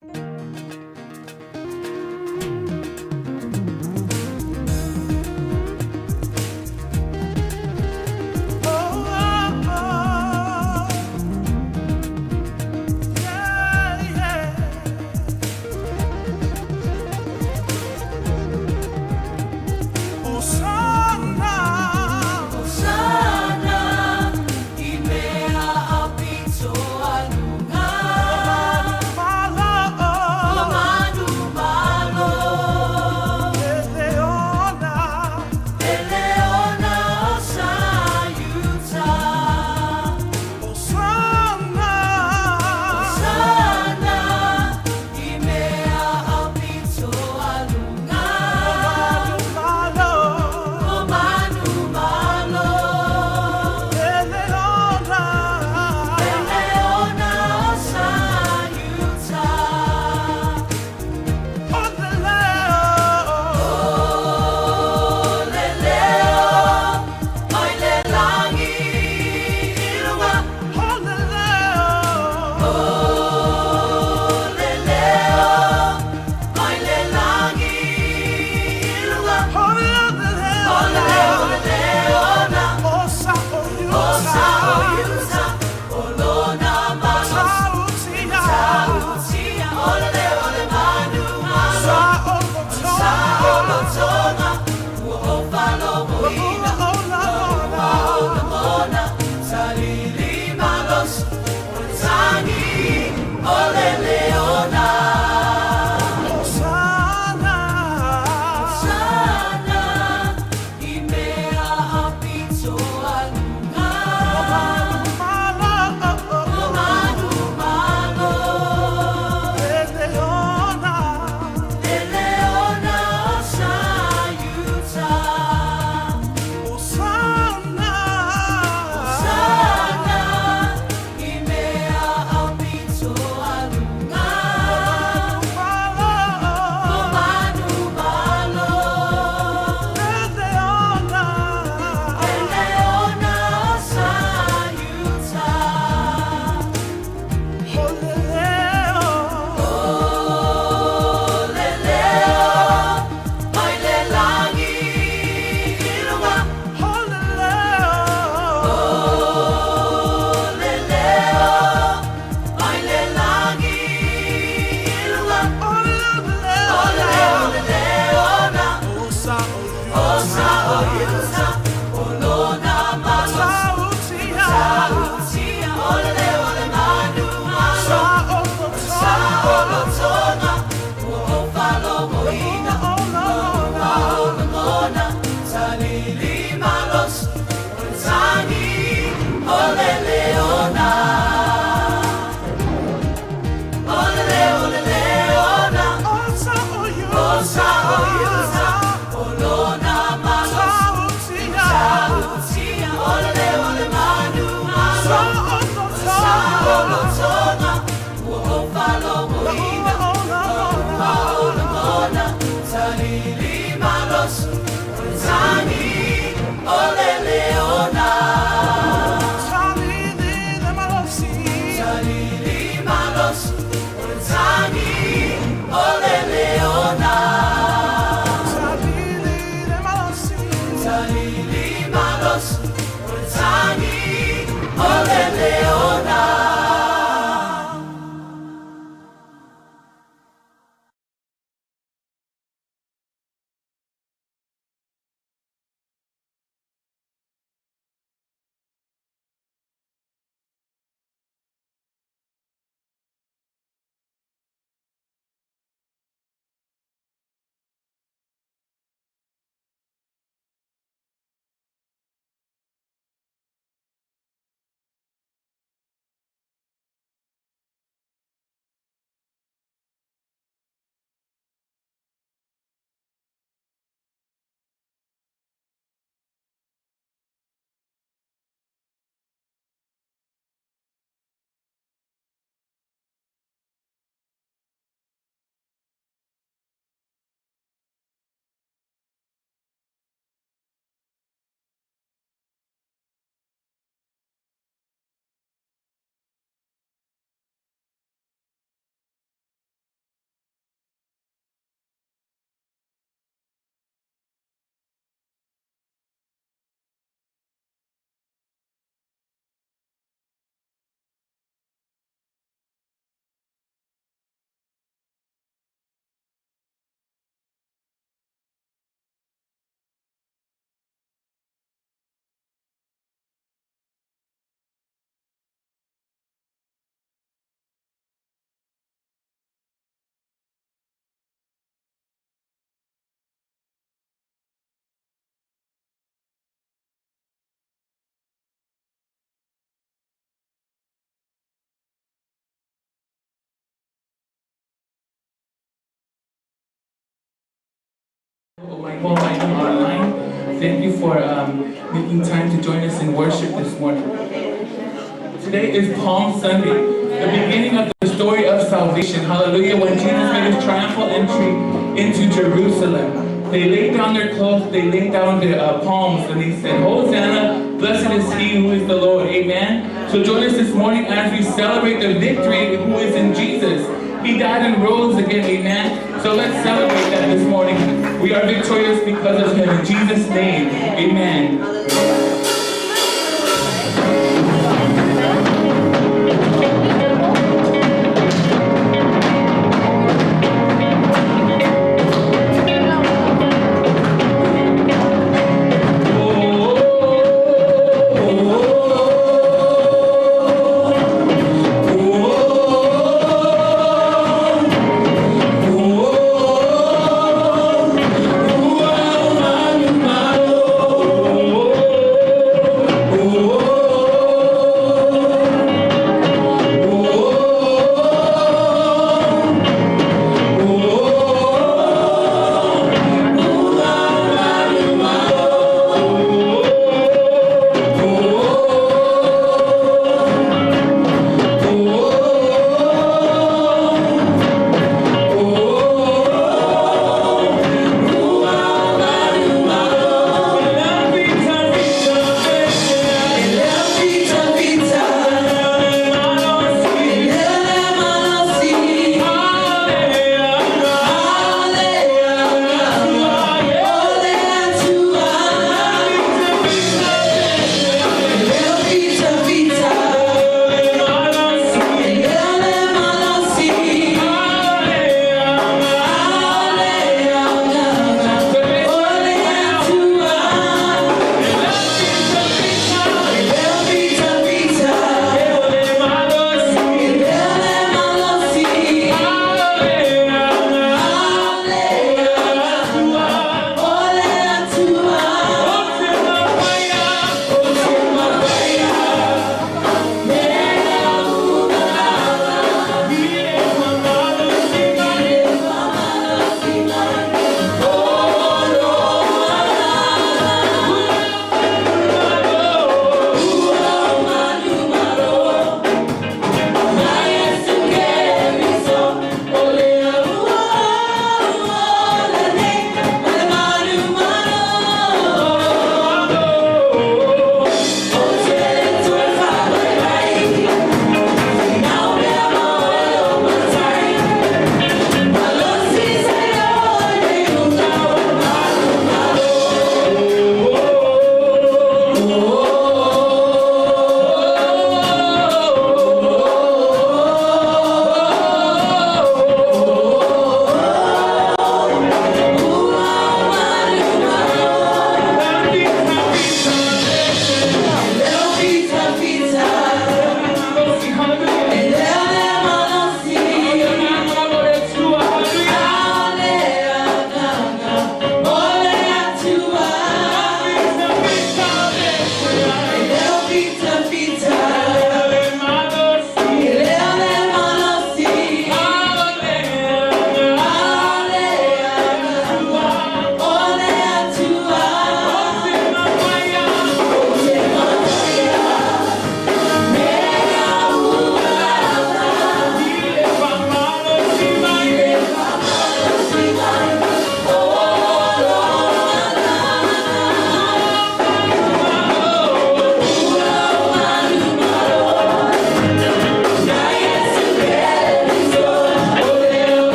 Oh, oh, oh. Yeah, yeah. Hosanna. Hosanna, i mea a pito aluga. Malo. O manu malo. Eleona. Eleona o Sayuta. Hosanna. Hosanna, i mea a pito aluga. Malo. O manu malo. Eleona. Eleona o Sayuta. Oleleo. Oleleo, oi le langi ilunga. Oleleo. Oleleo, oi le langi ilunga. Oleleo. Oleleo, oleleona, Osa osa oyuta. oyuta, olona manos, Sautia. sautia. Oleleo, ole manu malo, Sa olotoa. sa olotoga, ua ofalo moina. Ola ola. Mona, salili malos, olezangi, oleleona. Hosanna. Hosanna, i mea a pito aluga. Malo. O manu malo, Eleona. Eleona o Sayuta. Hosanna. Hosanna, i Online. Thank you for making time to join us in worship this morning. Today is Palm Sunday, the beginning of the story of salvation. Hallelujah. When Jesus made his triumphal entry into Jerusalem, they laid down their clothes, they laid down their palms, and they said, "Hosanna, blessed is he who is the Lord." Amen. So join us this morning as we celebrate the victory who is in Jesus. He died and rose again, amen. So let's celebrate that this morning. We are victorious because of him. In Jesus' name, amen. Oh,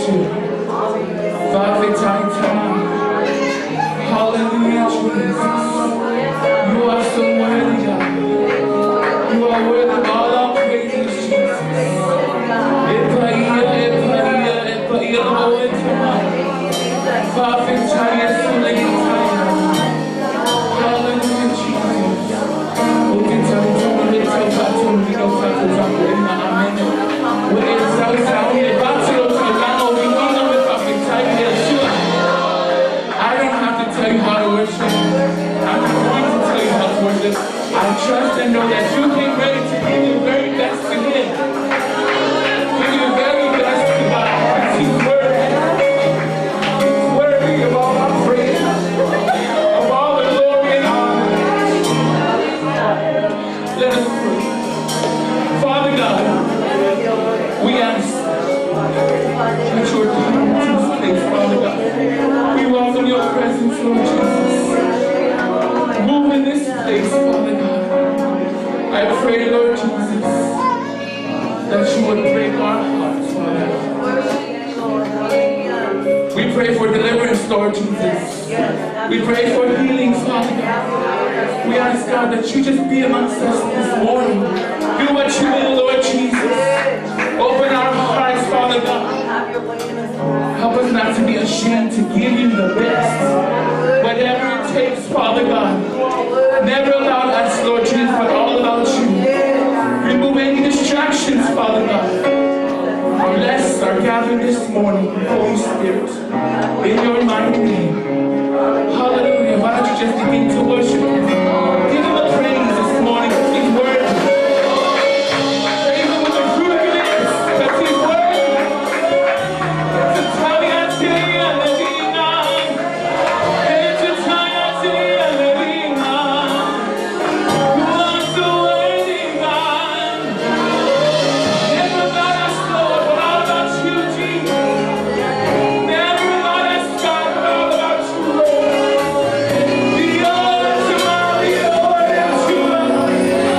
Atua. Faafetai Tama. Hallelujah, Jesus. You are so worthy, God. You are worthy of all our praises, Jesus. E paia, e paia, e paia, o e tama. Faafetai Yesu le taia. Hallelujah, Jesus. O te tau tau le tau tau ni o tau tau e na amene. O e tau tau e batu o tau lano o inga me faafetai le Atua. I don't have to tell you how to worship. I'm not going to tell you how to worship. I trust and know that you came ready to give your very best to Him. Give your very best to God. Because He's worthy. He's worthy of all our praise, of all the glory and honor. Let us pray. Father God, we ask that you would come into this place, Father God. We welcome your presence, Lord Jesus. Move in this place, Father God. I pray, Lord Jesus, that you would break our hearts, Father God. We pray for deliverance, Lord Jesus. We pray for healing, Father God. We ask, God, that you just be amongst us this morning. Do what you will, Lord Jesus. Open our hearts, Father God. Help us not to be ashamed to give you the best. Whatever it takes, Father God. Never about us, Lord Jesus, but all about you. Remove any distractions, Father God. Bless our gathering this morning, Holy Spirit, in your mighty name. Hallelujah. Why don't you just begin to worship Him? Give Him a praise this morning. He's worthy. Praise Him with the fruit of your lips, because He's worthy. You are so worthy, God. Never about us, Lord, but all about you, Jesus. Never about us, God, but all about you, Lord. Be all to my, be all to my.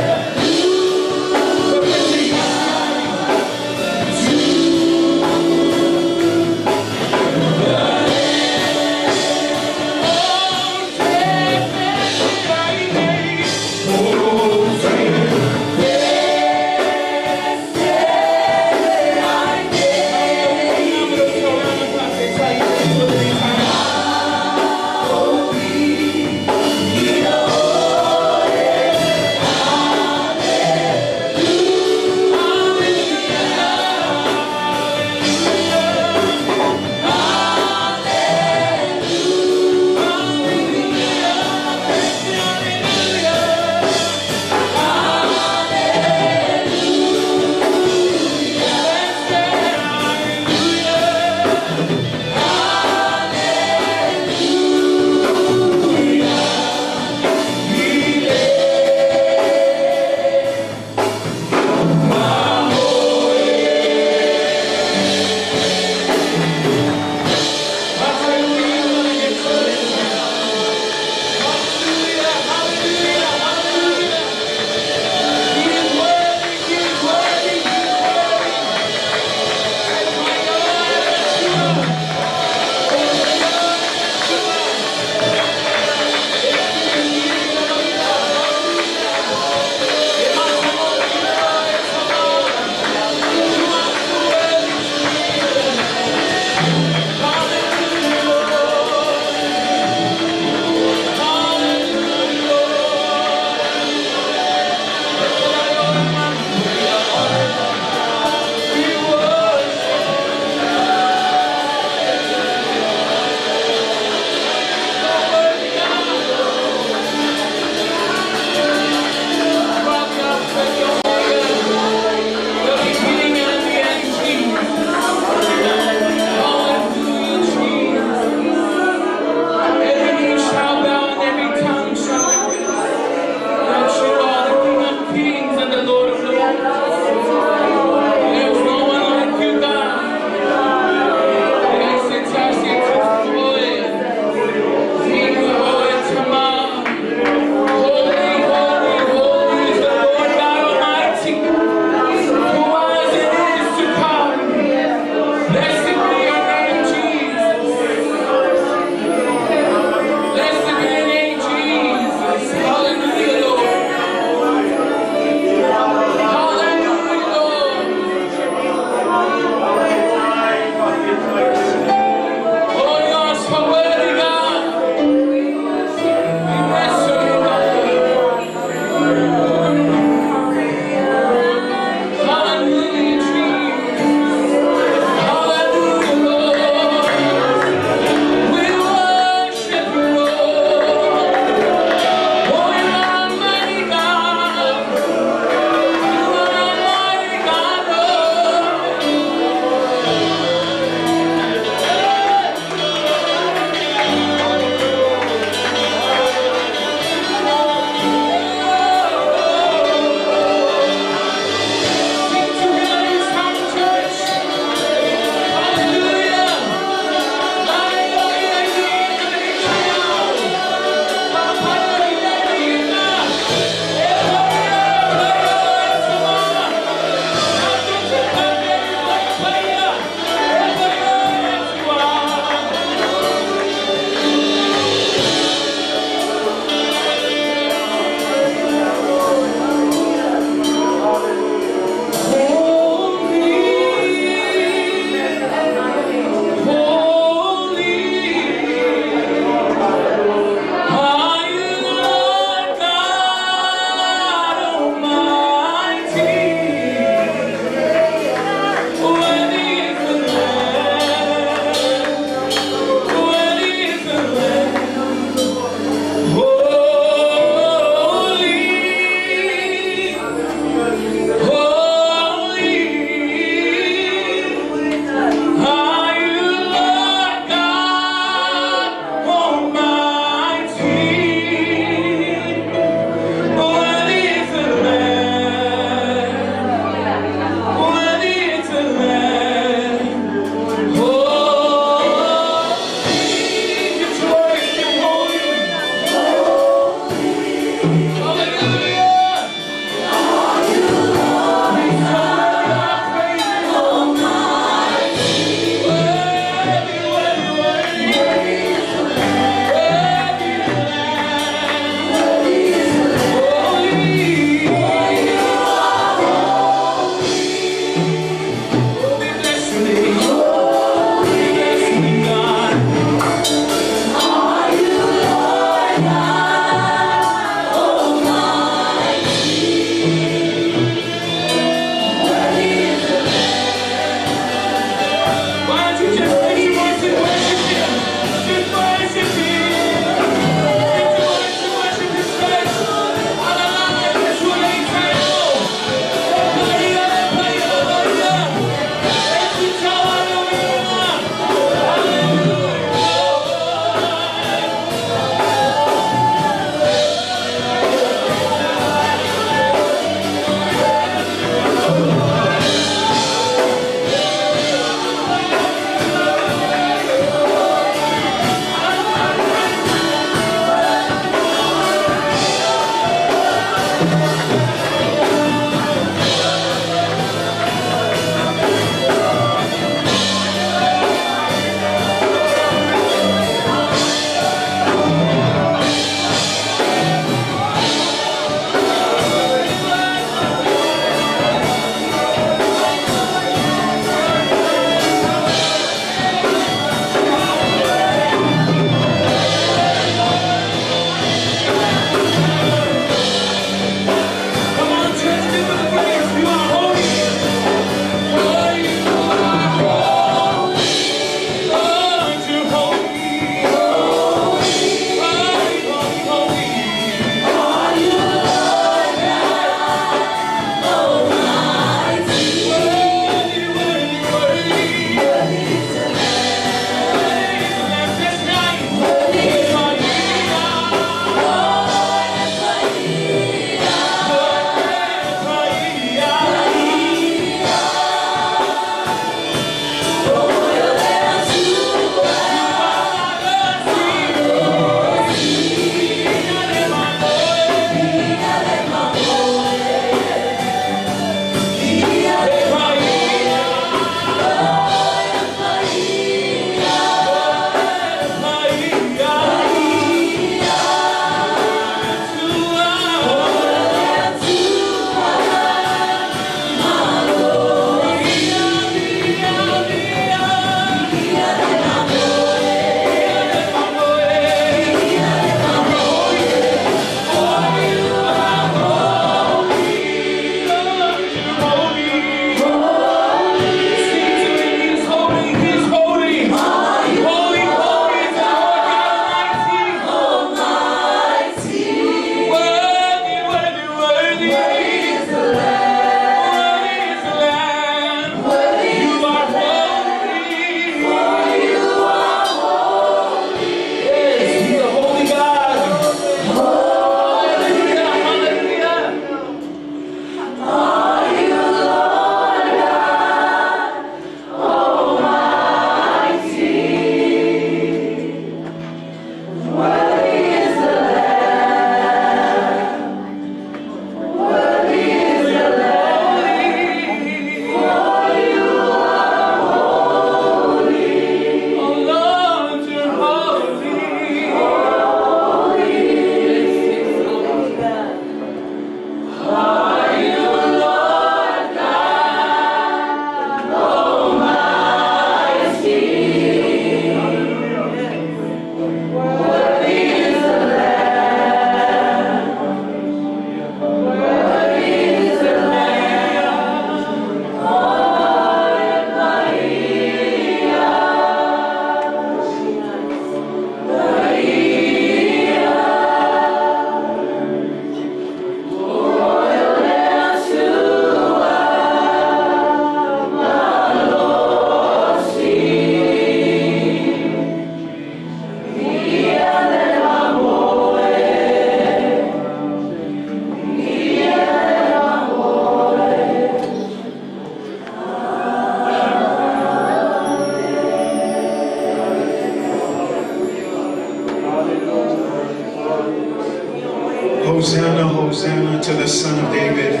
Hosanna to the Son of David.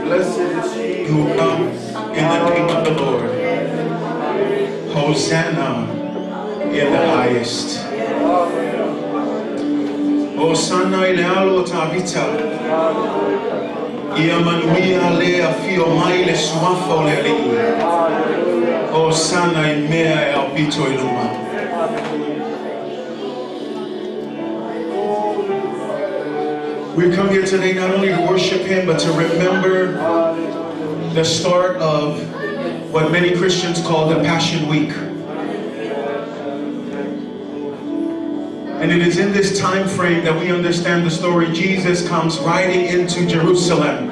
Blessed is he who comes in the name of the Lord. Hosanna in the highest. Hosanna i le alo o Tavita. Ia manuia le afio mai le suafa o le Alii. Hosanna i mea e aupito i luma. We come here today not only to worship Him, but to remember the start of what many Christians call the Passion Week. And it is in this time frame that we understand the story. Jesus comes riding into Jerusalem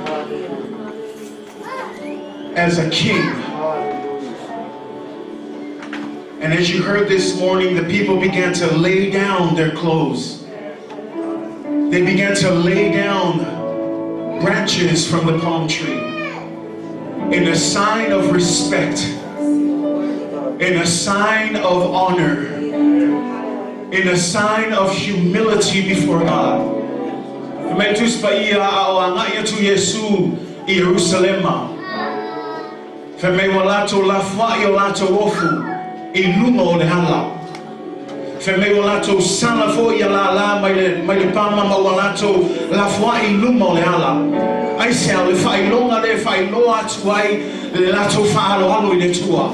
as a king. And as you heard this morning, the people began to lay down their clothes. They began to lay down branches from the palm tree in a sign of respect, in a sign of honor, in a sign of humility before God. Fai mai Tusi Paia a o agai atu Iesu i Ierusalema. Fai mai ua latou lafoai o latou ofu i luga o le ala. Fai mai ua latou sala foi ia lala mai le, mai le pama ma ua latou lafoai i luma o le ala. Aisea, o le faailoga lea e faailoa atu ai le latou faaaloalo i le Atua,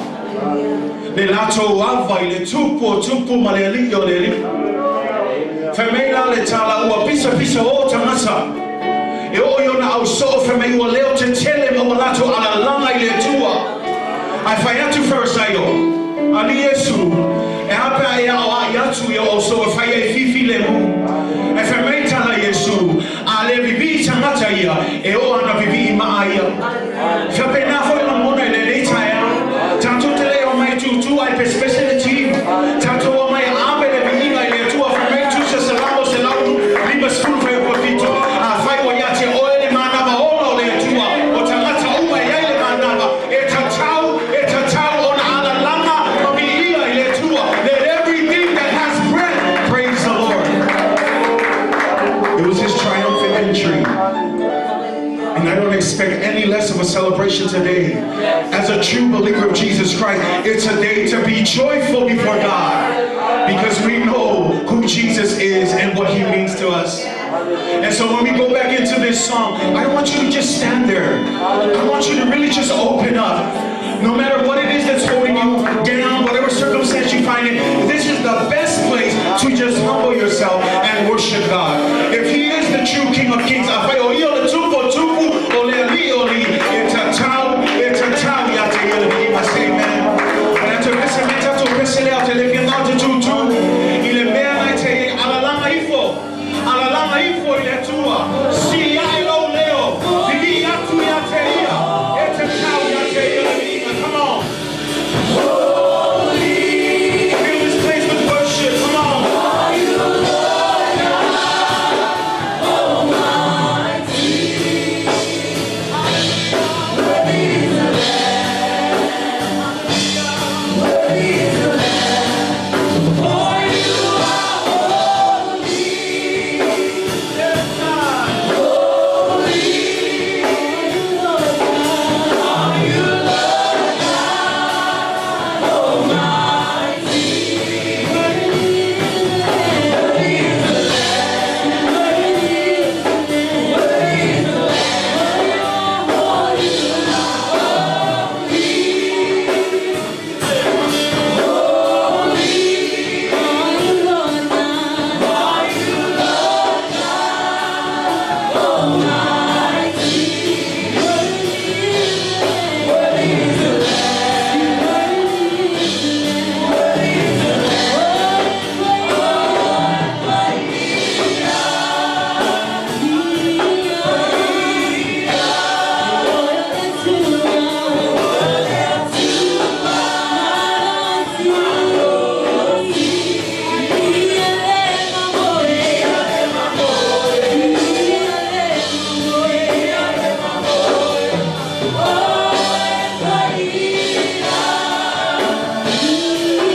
le latou ava i le Tupu o tupu ma le Alii o le alii. Fai mai la le tala, ua pisapisa o tagata e oo i ona ausoo, fai mai ua leo tetele ma ua latou alalaga i le Atua. Ae fai atu Farisaio, Alii Iesu, e a pe a e aoai atu i ou ausoo e fai ai fifi lemu? Ae fai mai tala Iesu, A le vivii tagata ia, e oo ana vivii maa ia. Faapena foi lagona i lenei taeao. Tatou te le omai tutu ae pesepese le team. Tatou omai ave le viiga i le Atua fai mai Tusa Salamo 150 fuaiupu 7, Afai ua ia te oe le manava ola o le Atua, o tagata uma e iai le manava, e tatau, e tatau ona alalaga ma viia i le Atua. Let everything that has breath praise the Lord. It was his triumphant entry. And I don't expect any less of a celebration today. As a true believer of Jesus Christ, it's a day to be joyful before God because we know who Jesus is and what he means to us. And so when we go back into this song, I don't want you to just stand there. I want you to really just open up. No matter what it is that's holding you down, whatever circumstance you find in, this is the best place to just humble yourself and worship God.